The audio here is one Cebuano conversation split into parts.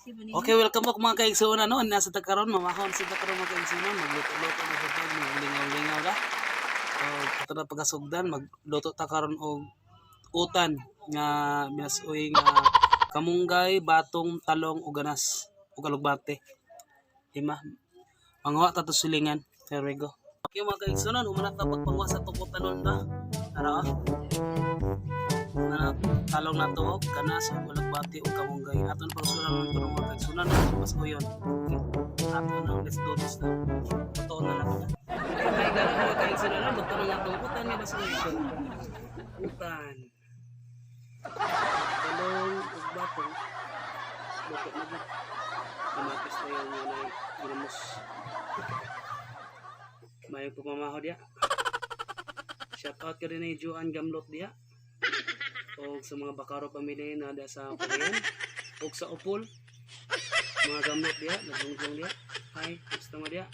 Okay, welcome back, mga kaigsuonan, no. Nasa ta karon, mamahon sa ta karon, mga kaigsuonan, magluto-luto na sa tag, maglingaw-lingaw ra. So, ato na pagkasugdan, magluto ta karon og utan nga minasuoy nga kamunggay, batong, talong ug ganas ug alugbate. Lima. Manguha ta to silingan. Here we go. Okay, mga kaigsuonan, humana ta pagpanguha sa atong utanon na. Tara ah. Na talong na to, ganas ug alugbate ug kamunggay. Aton pagsuran man kuno, mga kaigsuonan, mas uyon. Okay. Ato nang let's do this na. Totoo na lang na. Okay, may gano'n, mga kaigsuonan, luto na nga atong utan nga basuoy. Utan. Talong ug batong. Luto na gud. Kamatis na yung ano, ginamos. May pumamaho diya. Shout out ka rin ni Joan Gamlot diya. O sa mga Bakaro family na diya sa Cagayan. O sa Opol. Mga Gamlot diya, nagungjong diya. Hi, gusto mo diya.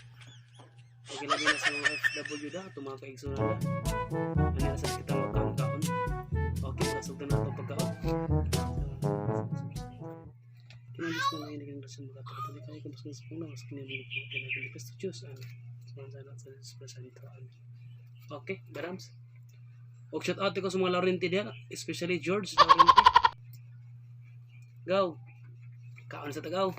O gilabi na sa mga FW da, itong mga kaigsunan da. Ano na sa kita magkaon-kaon. Okay, kasugdan na ito pagkaon. Kinagis na lang yung sa mga kapatid kayo kung sa puna mas kinabili po natin Kristo Diyos. Amen. Sa Espiritu Santo. Amen. Okay, barams. Og shout out ko sa mga Laurenti diha, especially George Laurenti. Go. Kaon sa tagaw.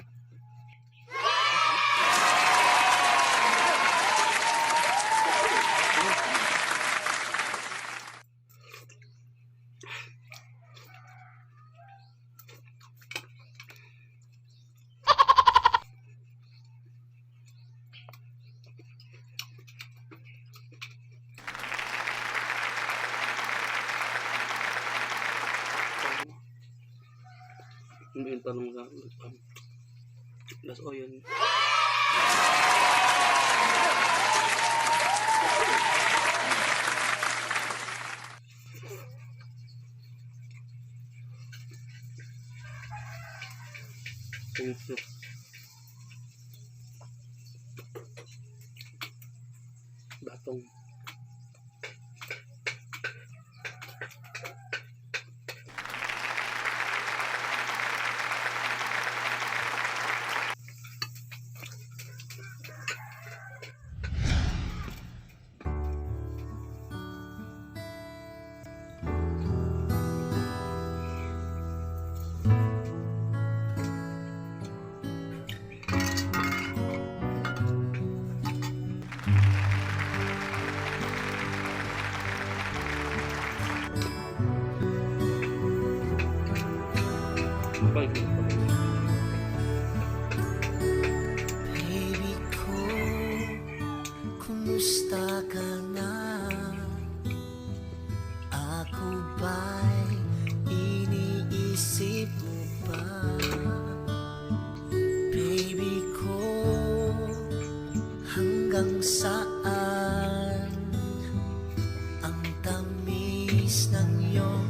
Hindi yung tanong sa las o yun. Thank you. Batong. Bye. Baby ko, kumusta ka na? Ako ba'y iniisip mo pa? Baby ko, hanggang saan ang tamis ng iyong